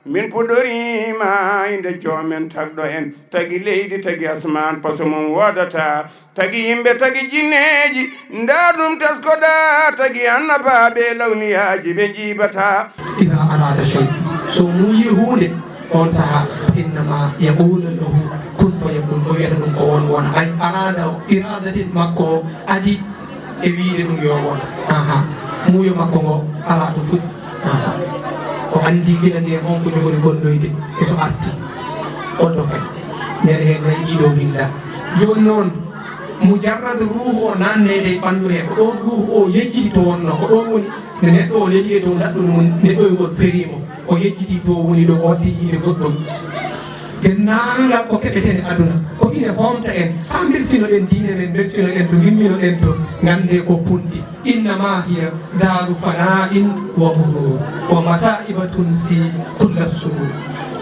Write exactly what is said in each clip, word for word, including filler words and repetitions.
Min puɗɗoriima innde joomen tagɗo en, tagi leydi, tagi asmaan, paso mum woodata, tagi yimɓe, tagi jinneeji, ndaa ɗum teskoɗaa, tagi annabaaɓe e lawniyaaji ɓe njiibataa. Ida arada shay, so muuyi huunde, on saha, fa innama yaqulu lahu kun fayakun, o wiyata ɗum ko won wona. Ay arada, iradatin makko o adi e wiyde ɗum yo won. Aha, muuyo makko ngo alaa to fuɗi. Aha. O anndi gila nde on ko jogori golloyde e so arti. On ɗo kay. Nene heen nayi ɗiɗo winda. Jooni noon, mujarrad ruuhu o naanneede e ɓanndu he, ko ɗoon ruuhu o yejjiti to wonnoo, ko ɗoon woni nde neɗɗo o leli e dow daɗɗunde mum, neɗɗoyogol ferii mo. O yejjiti to woni ɗo o watti yiide goɗɗum. Denndaangal ko keɓeten e aduna, ko ine hoomta en, haa mbelsinoɗen diine men, mbelsinoɗen to, ngimminoɗen to, nganndee ko punti. Innama hiya daaru fana'in wa ghurur, wa masaiba tunsi kulla surur.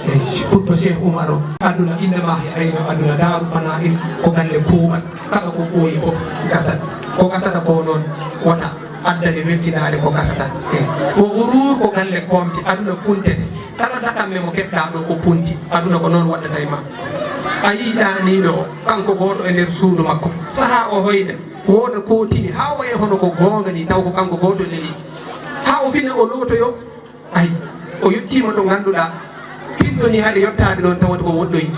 E, fuɗɗo Cheikh Oumar o, aduna, innama hiya, ayno aduna, daaru fana'in, ko galle kuuɓal, kala ko ɓooyi fof gasat. Ko gasata ko noon, wota addane weltinaade ko gasata. E, wa ghurur, ko galle koomti, aduna funtete. Kala dakamme mo keɓɗa ɗo ko punti, aduna ko noon waɗata e ma. A yii ɗaaniiɗo o, kanko gooto e nder suudu makko. Sahaa o hoyna, wooda kootini, haa wayi hono ko goonga ni, taw ko kanko gooto neli. Haa o fina o lootoyo, ay, o yettiima to ngannduɗaa, pinɗo ni haade yottaade ɗoon tawata ko woɗɗoyi.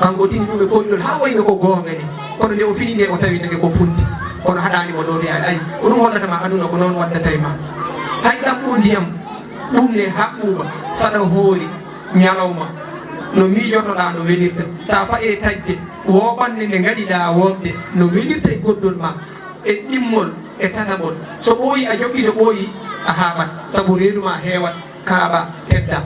Kanko o tini ɗum e koyɗol haa wayno ko goonga ni. Kono nde o fini nde o tawi tagi ko punti. Kono haɗaani mo lootoyaade, ay, ko ɗum hollata ma aduna ko noon waɗata e ma. Hay ɗaɓɓu ndiyam, ɗum ne haɓɓuba, saɗa hoori, ñalawma, no miijotoɗaa no welirta. Sa faɗe taƴde, wooɓande nde ngaɗiɗaa woopde, no welirta e goddol ma, e ɗimmol, e tataɓol. So ɓooyi a jokki, so ɓooyi a haaɓat, sabu reedu ma heewat, kaaɓa, tedda.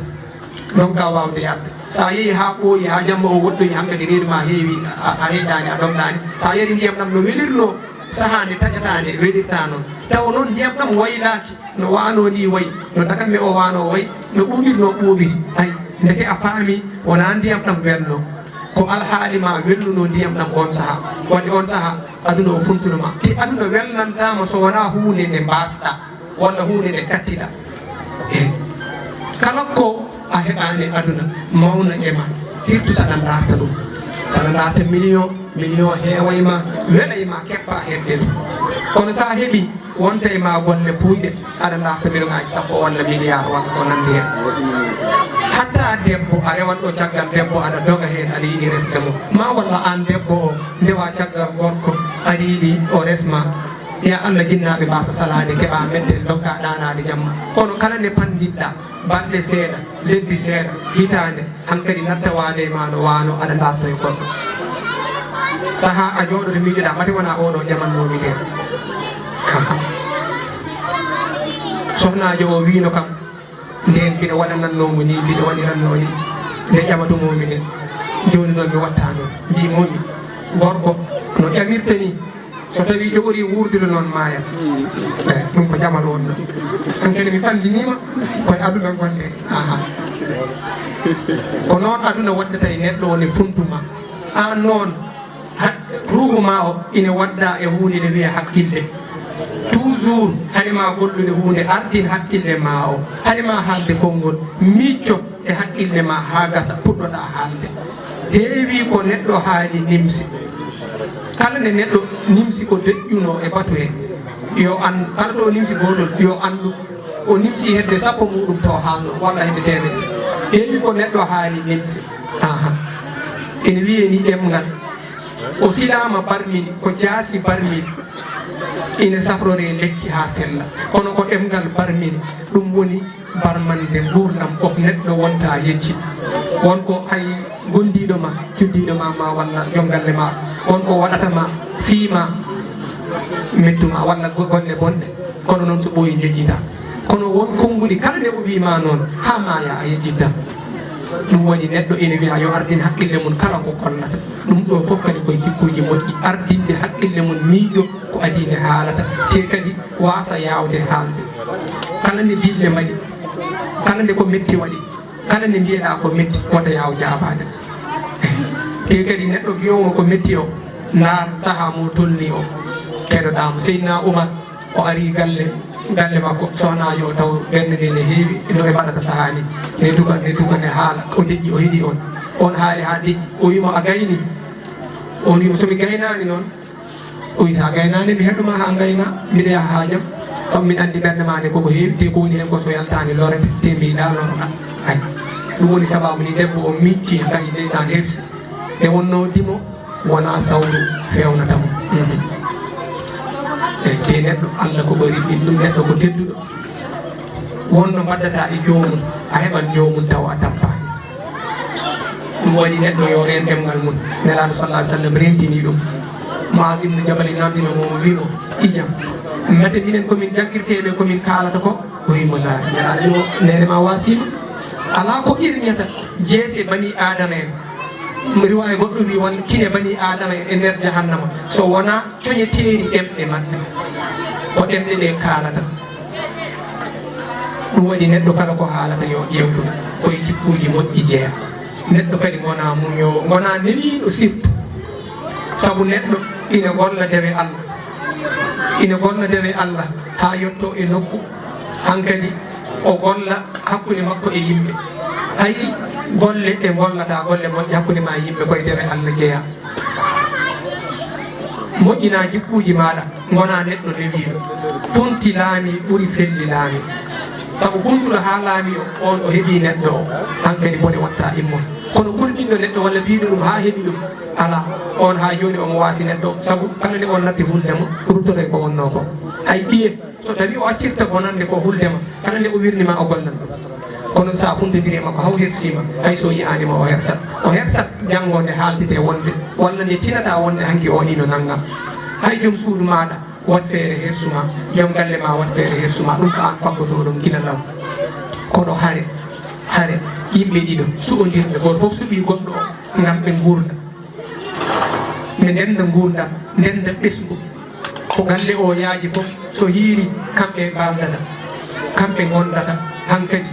Ɗon ka waawde yaɓde. Sa yehi haa ɓooyi, haa jamma o woɗɗoyi, hankadi reedu ma heewi, a, a heeƴaani, a ɗomɗaani. Sa yari ndiyam ɗam no welirnoo, sahaa nde taƴataa nde, welirtaa noon. Tawa noon ndiyam ɗam waylaaki. No waanoo nii wayi, no dakamme o waanoo wayi, no ɓuuɓirnoo ɓuuɓiri. Ay, ndeke a faami, wonaa ndiyam ɗam welnoo. Ko alhaali ma welnunoo ndiyam ɗam oon sahaa. Waɗi oon sahaa, aduna o funtuno ma. Te aduna welnantaa ma so wonaa huunde nde mbaasɗaa, walla huunde nde kattiɗaa. E kala ko a heɓaani e aduna, mawna e ma, surtout saɗa ndaarta ɗum. Saɗa ndaarta million, million heewa e ma, wela e ma, keppa heɓde ɗum. Kono sa heɓi, wonta e ma golle puuyɗe, aɗa ndaarta million aji sappo walla milliard walla ko nanndi heen. Hatta debbo, a rewat ɗo caggal debbo, aɗa doga heen, aɗa yiɗi resde mo. Ma walla aan debbo o, ndewa caggal gorko, aɗa yiɗi o resma. Ya Allah, jinnaaɓe mbaasa salaade, keɓa mette, ndokka ɗaanaade jamma. Kono kala nde panndinɗa, balɗe seeɗa, lebbi seeɗa, hitaande, hankadi natta waade e ma no waano, aɗa ndaarta e goɗɗo. Sahaa a jooɗoto miijoɗa, mate wona oɗo jaman mawni heen. Sohnaajo o wiino kam, ndeen mbiɗa waɗanannoo mo nii, mbiɗa waɗirannoo nii, nde ƴamatomoo mi nde, jooni noon mi wattaano, mbiimoomi, gorko no ƴamirta nii, so tawii jogorii wuurdude noon, maayat. Eey, ɗum ko jamal wonnoo. Hankadi mi fanndiniima, koye aduna ngonɗen. Aha. Ko noon aduna waɗdata e neɗɗo o ne funtu ma. Aan noon, ha-, ruuhu ma o ine wadda e huunde ne wiyee hakkille. Toujours, hari ma gollude huunde, ardin hakkille ma o. Hari ma haalde konngol, miicco e hakkille ma haa gasa, puɗɗoɗaa haalde. Heewi ko neɗɗo haali nimsi. Kala nde neɗɗo nimsi ko deƴƴunoo e batu he, yo an-, kala to o nimsi gootol, yo anndu o nimsi hedde sappo muuɗum to haalno, walla hedde teemedde. Heewi ko neɗɗo haali nimsi. Aha. Ene wiyee ni ɗemngal. O silaama barmini, ko jaasi barmini. Ine safroree lekki haa sella. Kono ko ɗemngal barmini. Ɗum woni barmande nguurndam, ko neɗɗo wonta yejji. Won ko hay gondiiɗo ma, cuddiiɗo ma, ma walla joom galle ma, won ko waɗata ma, fii ma, mettu ma, walla go-, golle bonɗe. Kono noon so ɓooyi, yejjita. Kono won konnguɗi, kala nde o wii ma noon, haa maaya a yejjitta. Ɗum woni neɗɗo ene wiya yo ardin hakkille mum kala ko gollata. Ɗum ɗo fof kadi koye jikkuuji moƴƴi, ardinde hakkille mum miijo ko adii nde haalata, te kadi waasa yaawde haalde. Kala nde dille mbaɗi, kala nde ko metti waɗi, kala nde mbiyeɗaa ko metti, wota yaaw jaabaade. Te kadi neɗɗo wiyoowo ko metti o, ndaar sahaa mo tolni o, keɗoɗaa mo. Seydina Umar, o ari galle, galle makko, sohnaajo o taw ɓernde nde ne heewi, no ɓe mbaɗata sahaa ni. Ne tuka, ne tuka, ne haala. O deƴƴi, o heɗi on. On haali haa deƴƴi. O wi'i mo, "A gayni?" On wi'i mo, "So mi gaynaani noon." O wi'i, "So a gaynaani, mi heɗo ma haa ngayna. Mbiɗa yaha haajam. Sabu miɗa anndi ɓernde ma nde koko heewi, te ko woni heen ko so yaltaani lorete, te mi yiɗaa lorɗa." Ay. Ɗum woni sababu ni debbo o miijti, kadi ndeysaan hersi. Nde wonnoo dimo, wonaa sawru feewnata mo. Mhm. E te neɗɗo, Allah ko ɓuri ɗum, neɗɗo ko tedduɗo. Wonno mbaɗdata e joomum, a heɓan joomum tawa a tappaani. Ɗum waɗi neɗɗo yo reen ɗemngal mum. Nelaaɗo sallallahu alaihi wasallam rentini ɗum. Mu'aaz ibn Jabal namdino mo, o wi'i mo, "Ijam, mate minen ko min jaggirteeɓe ko min kaalata ko?" O wi'i mo, "Laa." Nelaaɗo wi'i mo, "Neene ma waasiima. Alaa ko qirñata jeese bani Aadama en." Riwaaya goɗɗo wi'i won kine bani Aadama en e nder jahannama, so wonaa coñeteeri ɗemɗe maɓɓe. Ko ɗemɗe ɗe kaalata. Ɗum waɗi neɗɗo kala ko haalata yo ƴeewtu koye jikkuuji moƴƴi jeya. Neɗɗo kadi wona muñoowo, wona neniiɗo surtout. Sabu neɗɗo ina golla dewe Allah. Ina golla dewe Allah haa yotto e nokku. Hankadi o golla hakkunde makko e yimɓe. Hay golle ɗe gollata, golle moƴƴe hakkunde ma e yimɓe, koye dewe Allah jeya. Moƴƴina jikkuuji maaɗa, ngona neɗɗo newiiɗo. Funti laami ɓuri felli laami. Sabu huntuɗo haa laami o, on o heɓi neɗɗo o, hankadi bone watta immol. Kono hulɓinɗo neɗɗo walla biiɗo ɗum haa heɓi ɗum, alaa. On haa jooni omo waasi neɗɗo, sabu kala nde on natti hulde mo, ruttoto e ko wonnoo ko. Hay ɓiye, so tawi o accirta bonannde ko hulde ma, kala nde o wirni ma o gollan ɗum. Kono sa fundondiri e makko, haw hersiima, hay so yi'aani ma o hersat. O hersat janngo nde haaldete wonde, walla nde tinata wonde hanki o ino nanngam. Hay joom suudu maaɗa, wat feere hersu ma, joom galle ma wat feere hersu ma, ɗum ko aan faggotoo ɗum gila law. Kono hare, hare, yimɓe ɗiɗo suɓondirɓe, gooto fof suɓii goɗɗo o ngam ɓe nguurda. Ɓe ndenda nguurndam, ndenda ɓesngu. Ko galle o yaaji fof, so hiiri, kamɓe mbaaldata, kamɓe ngondata. Hankadi,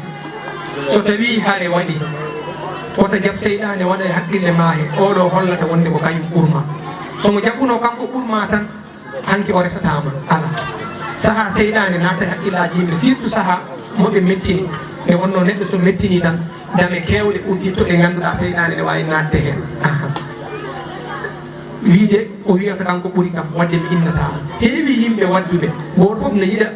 so tawii hare waɗi, wota jaɓ seyɗaane waɗa e hakkille ma he, oɗo hollata wonde ko kañum ɓurma. So mo jaɓuno kanko ɓurma tan, hanki o resataama, alaa. Sahaa seyɗaane naata e hakkillaaji yimɓe, surtout sahaa mo ɓe mettini. Nde wonnoo neɗɗo so mettini tan, dame keewɗe udditto ɗe ngannduɗaa seyɗaane ne waawi naatde heen. Aha. Wiide o wiyata kanko ɓuri kam, wadde mi innataama. Heewi yimɓe wadduɓe, gooto fof ne yiɗa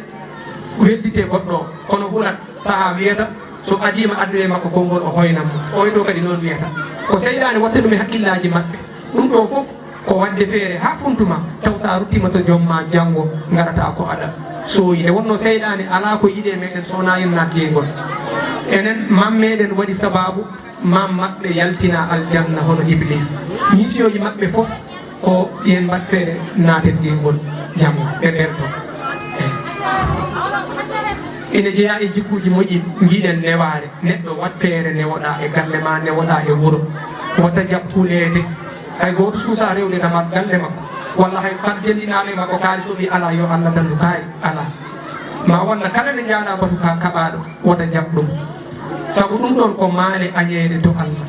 weddite goɗɗo o, kono hulat sahaa wiyata, so adiima addude makko konngol, o hoynan mo. Oy ɗo kadi noon wiyata. Ko seyɗaane watta ɗum e hakkillaaji maɓɓe. Ɗum ɗo fof ko waɗde feere haa funtuma, taw sa ruttima to joom ma, janngo ngarata ko aɗa sooyi. Nde wonnoo seyɗaane alaa ko yiɗi e meɗen so wonaa en naat jeyngol. Enen mam meɗen waɗi sabaabu mam maɓɓe yaltina aljanna hono Iblis. Misiyooji maɓɓe fof ko yen mbaɗ feere naaten jeyngol jam, ɓe mbelto. Ene jeyaa e jikkuuji moƴƴi, mbiɗen newaare. Neɗɗo wat feere newoɗaa e galle ma, newoɗaa e wuro. Wota jaɓ huleede. Hay gooto suusa rewde damal galle makko. Walla hay kal jellinaale makko kaalis o wi alaa, yo Allah dandu kaari, alaa. Ma walla kala nde njaaɗa batu ka kaɓaaɗo, wota jaɓ ɗum. Sabu ɗum ɗon ko maale añeede to Allah.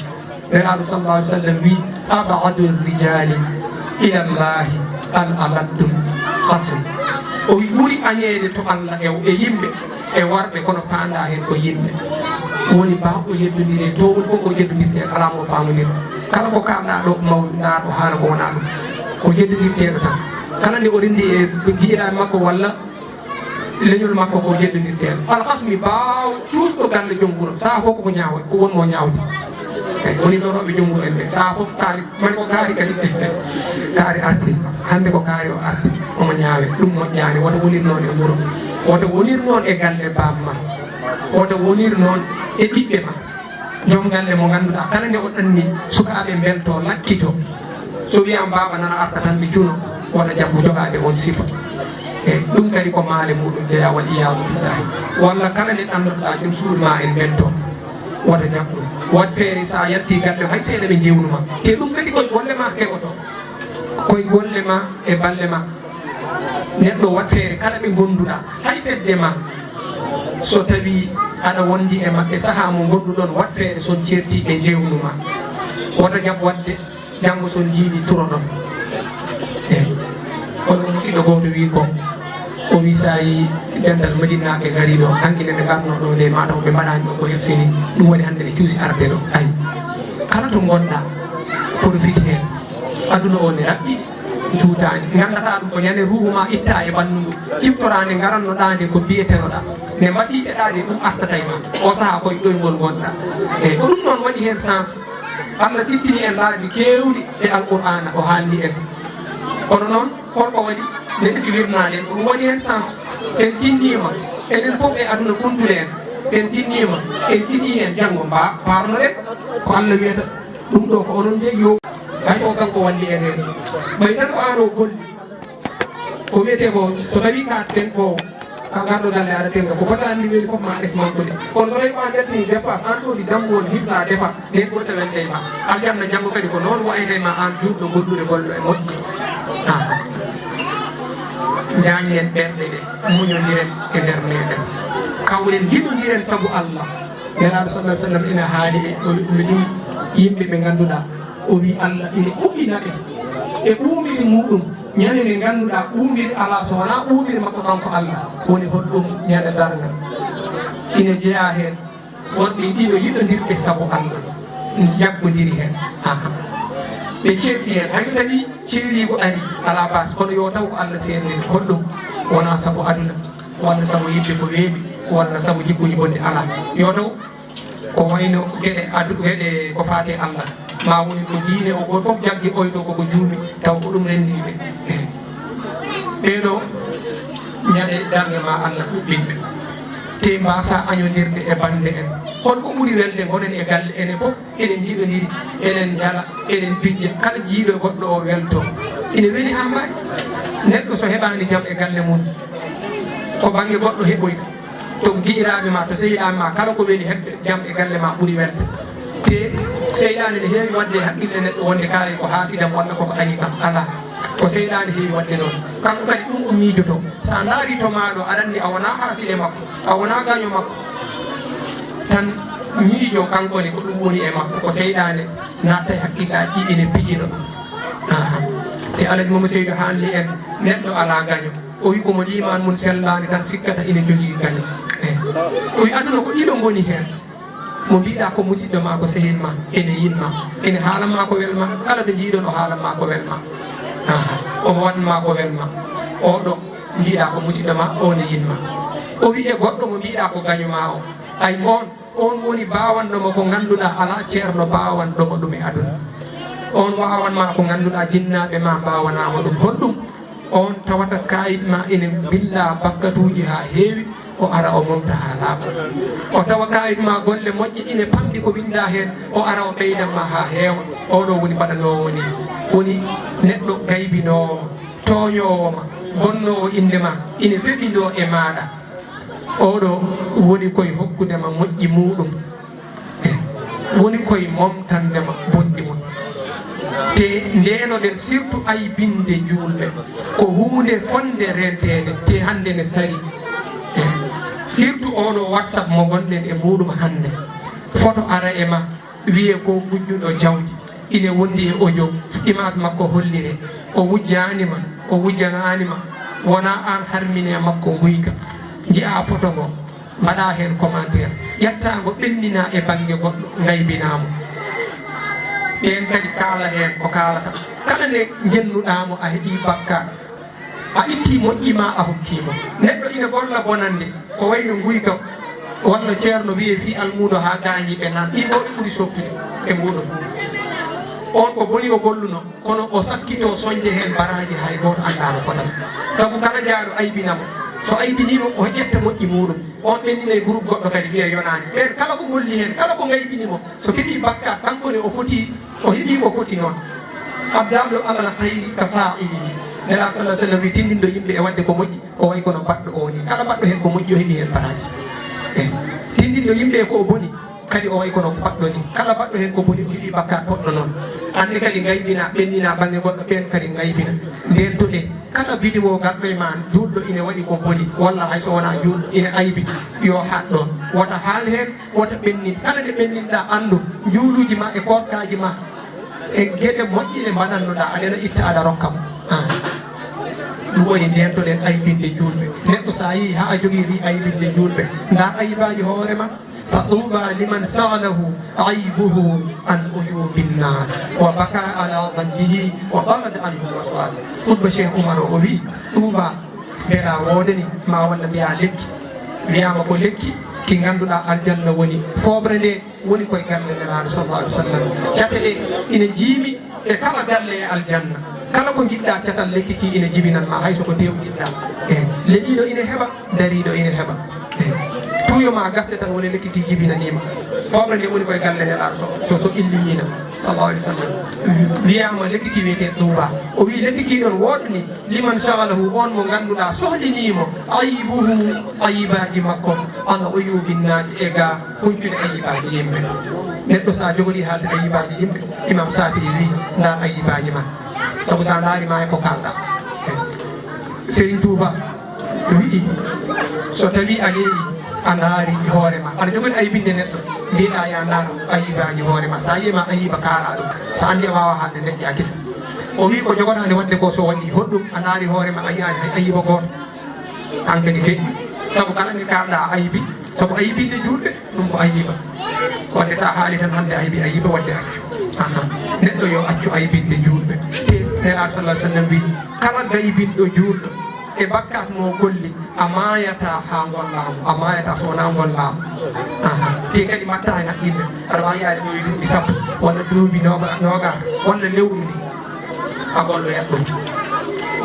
Nelaaɗo sallallahu alaihi wasallam wi, "Ab'adu rijali ila Allahi al aladdu khasm." O wi, ɓuri añeede to Allah e, e yimɓe, e warɓe, kono paanda heen ko yimɓe. Woni ba o yeddondiri e toowol fof ko yeddondirte, alaa mo faamondir. Kala ko kaalɗa ɗo, mawɗa ɗo, haala ko wona ɗum. Ko yeddondirteeɗo tan. Kala nde o renndi e giɗaaɓe makko walla leñol makko ko jeddondirteeɗo. Alhasmi baawo cuusɗo galle joom wuro, saha fof koko ñaawoy, ko wonmo ñaawde. Eyi, woni lorooɓe joom wuro en ɓe, saha fof kaari, mani ko kaari kadi, kaari arti, hannde ko kaari o arti, omo ñaawe, ɗum moƴƴaani, wota wonir noon e wuro, wota wonir noon e galle baam ma, wota wonir noon e ɓiɓɓe ma. Joom galle mo ngannduɗaa kala nde o ɗanni sukaaɓe mbelto, lakkito. So wiyama baaba nana arta tan ɓe cuno, wota jaggu jogaade on sifa. E ɗum kadi ko maale muɗum jeya wal iyadu billahi. Walla kala nde ɗannotoɗaa joom suudu ma en mbelto, wota jaggu. Wat feere sa yalti galle hay seeɗa ɓe jewnuma. Te ɗum kadi koye golle ma heɓoto. Koye golle ma e balle ma. Neɗɗo wat feere kala ɓe gonduɗa, hay fedde ma, so tawi aɗa wondi e maɓɓe saha mo gonduɗon, wat feere son certi ɓe jewnu ma. Wota jab wadde janngo son jiidi turoɗon. Eyi. Kono musidɗo gooto wi ko, O wi, so a yii dental Madinaaɓe ngari ɗo, hanki nde ɓe ngarno ɗo nde, mataw ɓe mbaɗaani ɗo ko hersini. Ɗum waɗi hannde ɓe cuusi arde ɗo. Ayi, kala to ngonɗa, profite heen. Aduna o ne raɓɓi, juutaani. Nganndataa ɗum ko ñande ruuhu ma itta e ɓanndu ndu. Ciftoraa nde ngarannoɗaa nde ko mbiyetenoɗaa. Nde mbasiiɗeɗaa nde ɗum artata e ma. O sahaa koye ɗoyngol ngonɗa. Eyi, ko ɗum noon waɗi heen sens. Allah siftini en laabi keewɗi e Alqur'aana, o haalni en. Kono noon, holko waɗi nde si wirnaade en? Ɗum waɗi heen sens. Sen tinniima, enen fof e aduna funtude en. Sen tinniima, en kisii heen janngo mba-, mbaarnoɗen ko Allah wiyata. Ɗum ɗo ko onon njeyi yo. Hay ko kanko walli en heen. Ɓay tan ko aan o golli. Ko wiyetee ko, so tawii ka tenko, ka ngarɗo galle aɗa tenka, ko fota anndi weli fof ma es manqude. Kono so tawii ko an ƴettini dépasse, an soodi dammuwol, hirsa defa, nden ɓurta welde e ma. Aljanna janngo kadi ko noon wayata e ma an juulɗo gollude golle e moƴƴe. Ah. Njaañen ɓerɗe ɗe, muñondiren e nder meɗen. Kawren, njiɗondiren sabu Allah. Nelaaɗo sallallahu alaihi wasallam ina haali e, o, o, yimɓe ɓe ngannduɗaa, o wi Allah ina ɓuɓɓina ɓe e ɓuuɓiri muɗum. Ñande nde ngannduɗaa ɓuuɓiri alaa so wonaa ɓuuɓiri makko kanko Allah, woni holɗum? Ñande darnga. Ina jeyaa heen worɓe ɗiɗo yiɗondirɓe sabu Allah, njaggondiri heen. Aha. Ɓe ceerti heen, hay so tawii ceeriigu ari, alaa baas, kono yo taw ko Allah seerniri. Holɗum? Wonaa sabu aduna, walla sabu yiɗde ko weeɓi, walla sabu jikkuuji bonɗi, alaa. Yo taw ko wayno geɗe adu-, geɗe ko faati e Allah, ma woni ko diine o, gooto fof jaggi oyto koko juumi, taw ko ɗum renndini ɓe. Ɓeeɗo ñande darnga ma Allah ɓuɓɓin ɓe. Te mbasa añodirde e bannde en. Holko ɓuri welde? Ngonen e galle, enen fof eɗen njiɗondiri, eɗen njala, eɗen pijja. Kala jiiɗo e goɗɗo o welto. Ina weli haa mbaɗi. Neɗɗo so heɓaani jam e galle mum, ko bannge goɗɗo heɓoyta. To giɗiraaɓe ma, to sehilaaɓe ma, kala ko weli heɓde jam e galle ma ɓuri welde. Te seyɗaane ne heewi waɗde e hakkille neɗɗo wonde kaari ko haasida mo walla koko añi kam. Alaa. Ko seyɗaane heewi waɗde noon. Kanko kadi ɗum o miijoto. So a ndaari to maaɗo, aɗa anndi a wonaa haaside makko, a wonaa gaño makko. Tan miijo kanko ne ko ɗum woni e makko. Ko seyɗaane natta e hakkillaaji ɗi ene pijira ɗum. Aha. Te Alhaji Mamadou Seydou haalni en, neɗɗo alaa gaño. O wi ko mo liimaan mum sellaani tan sikkata ina jogii gaño. Eh. O wi aduna ko ɗiɗo ngoni heen. Mo mbiɗa ko musidɗo ma, ko sehil ma, ene yiɗ ma, ene haala ma ko wel ma, kala ɗo njiiɗon o haala ma ko wel ma. Aha. Omo waɗ ma ko wel ma. Oɗo mbiɗa ko musidɗo ma, o ne yiɗ ma. O wi e goɗɗo mo mbiɗa ko gaño ma o. Ay on, on woni bawanɗo mo ko ngannduɗaa alaa ceerno bawanɗo mo ɗum e aduna. On wawan ma ko ngannduɗaa jinnaaɓe ma mbawanaa mo ɗum. Holɗum? On tawata kaayit ma ene billa bakkatuuji haa heewi, o ara o momta haa laaɓa. O tawa kaayit ma golle moƴƴe ine pamɗi ko winndaa heen, o ara o ɓeydan ma haa heewa. Oɗo woni mbaɗanoowo ni, woni neɗɗo gaybinoowo ma, tooñoowo ma, bonnoowo innde ma, ine fefindoo e maaɗa. Oɗo woni koye hokkude ma moƴƴi muuɗum. Woni koye momtande ma bonɗi mum. Te ndenoɗen surtout aybinde juulɓe. Ko huunde fonde renteede, te hannde ne sari. Surtout oɗo WhatsApp mo ngonɗen e muuɗum hannde. Foto ara e ma, wiye ko gujjuɗo jawdi. Ine wondi e audio, image makko hollire. O wujjaani ma, o wujjanaani ma. Wona aan harmine makko nguyka. Nji'a foto ngo. Mbaɗa heen commentaire, ƴettaango ɓenninaa e bannge goɗɗo, ngaybinaa mo. Ɓeen kadi kaala heen ko kaalata. Kala nde ngennuɗaa mo, a heɓii bakkaat. A ittii moƴƴi ma, a hokkii mo. Neɗɗo ina golla bonannde, ko wayi no nguyka, walla ceerno wiyee fii almuudo haa gaañii ɓe naan. Ɗiin ɗoo ɗi ɓuri softude e muuɗum. On ko boni o golluno. Kono o sakkitoo soñde heen baraaji hay gooto anndaa no fotata. Sabu kala jaaɗo aybina mo. So aybinii mo, o ƴetta moƴƴi muuɗum. On ɓenndina e groupe goɗɗo kadi wiya yonaani. Ɓeen kala ko golli heen, kala ko ngaybini mo, so keɓii bakkaat, kanko ne o foti, o heɓii ko foti noon. Addallu alal hayri ka faa'ilihi. Nelaaɗo sallallahu alaihi wasallam wi, tinndinɗo yimɓe e waɗde ko moƴƴi, o wayi kono baɗɗo o ni. Kala baɗɗo heen ko moƴƴi, o heɓii heen baraaji. Eh, tinndinɗo yimɓe e ko o boni, kadi o wayi kono baɗɗo ni. Kala baɗɗo heen ko boni, o heɓii bakkaat goɗɗo noon. Aan ne kadi ngaybina, ɓenndina bannge goɗɗo, ɓeen kadi ngaybina. Ndeen to ɗe, kala vidéo garɗo e ma, juulɗo ine waɗi ko boni, walla hay so wonaa juulɗo, ine aybi, yo haɗ ɗoon. Wota haal heen, wota ɓennin. Kala nde ɓenninɗaa, anndu, njuuluuji ma e kootkaaji ma, e geɗe moƴƴe ɗe mbaɗannoɗaa, aɗa ena itta, aɗa rokka mo. Ah. Ɗum woni ndeentoɗen aybinde juulɓe. Neɗɗo so a yii haa a jogii ɗi aybinde juulɓe, ndaa aybaaji hoore ma. Fa tuuba liman sagalahu aybuhu an uyubi nnas, wa baka ala danbihi, wa tarada anhu waswas. Khutba Cheikh Oumar o, o wii, ɗuuba mbela woodani ma walla mbiya lekki, wiyama ko lekki ki ngannduɗaa aljanna woni, fooɓre nde woni koye galle Nelaaɗo sallallahu alaihi wasallam. Cate ɗe ina jiimi e kala galle e aljanna. Kala ko njiɗɗaa catal lekki ki ina jibinan ma, hay so ko tew njiɗɗaa. E leɗiiɗo ina heɓa, dariiɗo ina heɓa. E tuuyo ma gasde tan woni lekki ki jibinaniima. Fooɓre nde woni koye galle Nelaaɗo so, so, so illiniina sallallahu alaihi wasallam. Wiyaama lekki ki wiyetee ɗuuba. O wii lekki ki ɗon woodani liman sagalahu, on mo ngannduɗaa sohliniimo aybuhu, ayibaaji makko, an uyubi nnaasi, e ga huncude ayibaaji yimɓe. Neɗɗo so a jogori haalde ayibaaji yimɓe, Imam Saafi'i wii, ndaa ayibaaji ma. Sabu so a ndaari ma e ko kaalɗaa. Serigne Touba wii, so tawii a yeeyi, a ndaari hoore ma. Aɗa jogori ayibinde neɗɗo, mbiɗa ya ndaar ayibaaji hoore ma. So a yii ma ayiba kaalaa ɗum, so a anndi a waawaa haalde, ndeƴƴaa kisa. O wii ko jogoɗaa nde waɗde ko so waɗi hoɗɗum, a ndaari hoore ma, a yiyaani hay ayiba gooto. An kadi feƴƴi. Sabu kala nde kaalɗaa a ayibi, sabu ayibinde juulɓe, ɗum ko ayiba. Wadde so a haali tan hannde ayibi, ayiba, wadde accu. Aha. Neɗɗo yo accu ayibinde juulɓe. Te Nelaaɗo sallallahu alaihi wasallam wii, kala gaybinɗo juulɗo e bakkaat mo golli, a maayataa haa ngollaa mo, a maayataa so wonaa ngollaa mo. Aha. Te kadi mbaɗtaa heen haqqille, aɗa waawi yaade ɗo e duuɓi sappo walla duuɓi nooga-, noogas walla lewru ndi, a golloyat ɗum.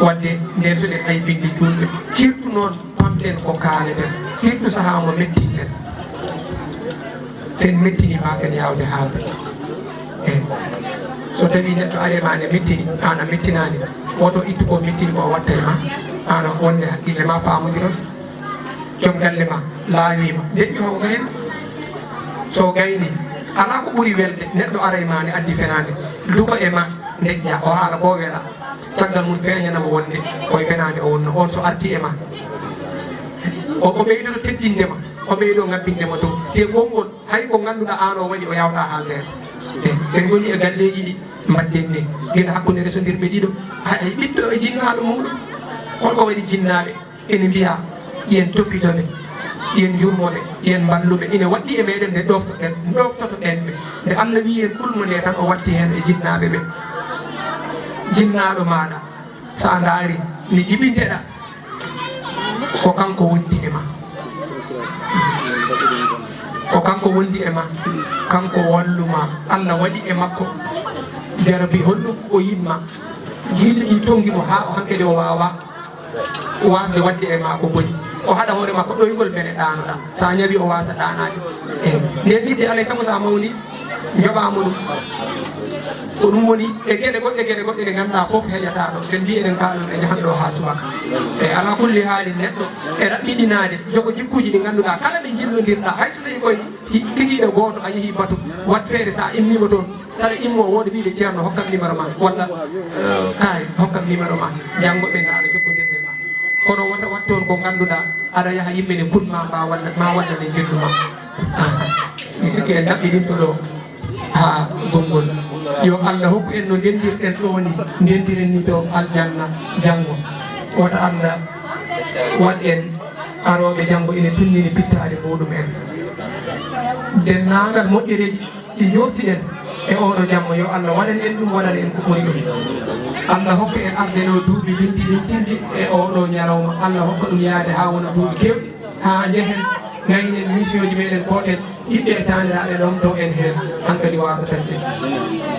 Wadde ndeentoɗen aybinde juulɓe, surtout noon pamɗen ko kaaleten, surtout sahaa mo mettinɗen. Sen mettini ma sen yaawde haalde. E so tawii neɗɗo ari ma ne mettini, aan a mettinaani, woto ittu ko mettini ko o watta e ma, aan o wonde haqqille ma faamondiron. Joom galle ma laawiima, deƴƴu haw gayna. So gayni, alaa ko ɓuri welde, neɗɗo ara e ma ne addi fenaande, duko e ma, deƴƴa, o haala ko wela. Caggal mum feeñana mo wonde ko e fenaande o wonno, on so arti e ma. O, o ɓeydoto teddinde ma, o ɓeydo ngabbinde ma dow. Te konngol, hay ko ngannduɗaa aan o waɗi, o yawta haalde. E, so en ngoni e galleeji ɗi, mbaɗden ni, gila hakkunde resondirɓe ɗiɗo, hay ɓiɗɗo e jinnaaɗo muuɗum. Holko waɗi jinnaaɓe ene mbiya, yen toppito ɓe, yen njurmo ɓe, yen mballu ɓe. Ina waɗɗi e meɗen nde ɗoftoɗen, ɗoftotoɗen ɓe. Nde Allah wii en kulmo nde tan, o watti heen e jinnaaɓe ɓe. Jinnaaɗo maaɗa, so a ndaari, ne jibinteɗaa, ko kanko wondi e ma. Ko kanko wondi e ma, kanko wallu ma. Allah waɗi e makko jarabi honɗum o yiɗ ma. Jiidi ɗi tongi mo haa o hankadi o waawa waasde waɗde e ma ko boni. O haɗa hoore makko ɗoygol mbele ɗaanoɗaa. So a ñawi o waasa ɗaanaade. Eyi. Nde yiɗde alay sago so a mawni, njoɓaama ɗum. Ko ɗum woni e geɗe goɗɗe, geɗe goɗɗe ɗe ngannduɗaa fof heƴataa ɗo. Sen mbii eɗen kaaloo e njahan ɗo haa subaka. E alaa kulli haali neɗɗo e raɓɓiɗinaade jogo jikkuuji ɗi ngannduɗaa kala ɓe njillondirɗaa, hay so tawii koye hi-, kikiiɗe gooto a yehi batu, waɗ feere so a immiima toon, saɗa immoo wooda wiide ceerno hokkam numéro ma, walla, eh, kaay hokkam numéro ma, janngo ɓe ndaara jokkondirde ma. Kono wota waɗ toon ko ngannduɗaa aɗa yaha yimɓe ne kut ma, ma walla, ma walla ne njeddu ma. Aha. Mi sikki en ɗaɓɓiɗinto ɗo haa gonngol. Yo Allah hokku en no ndendirɗen ɗo ni, ndendiren ni to aljanna janngo. Wota Allah waɗ en arooɓe janngo ene tunnini pittaali muɗum en. Denndaangal moƴƴereeji ɗi njooftinen e oɗo jamma, yo Allah waɗan en ɗum, waɗan en ko ɓuri ɗum. Allah hokka en arde ɗo duuɓi limti limtinde e oɗo ñalawma. Allah hokka ɗum yaade haa wona duuɓi keewɗi, haa njehen, ngaynen mission ji meɗen, kooten ɓiɓɓe e taaniraaɓe, ɗomto en heen, hankadi waasa taƴde.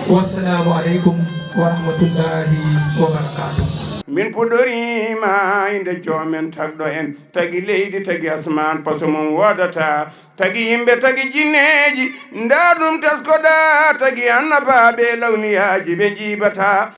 Wassalamu aleykum wa rahmatullahi wa barakatuh. Min puɗɗoriima innde Joomen tagɗo en, tagi leydi, tagi asmaan, paso mum woodata, tagi yimɓe, tagi jinneeji, ndaa ɗum teskoɗaa, tagi annabaaɓe lawniyaaji ɓe njiibataa.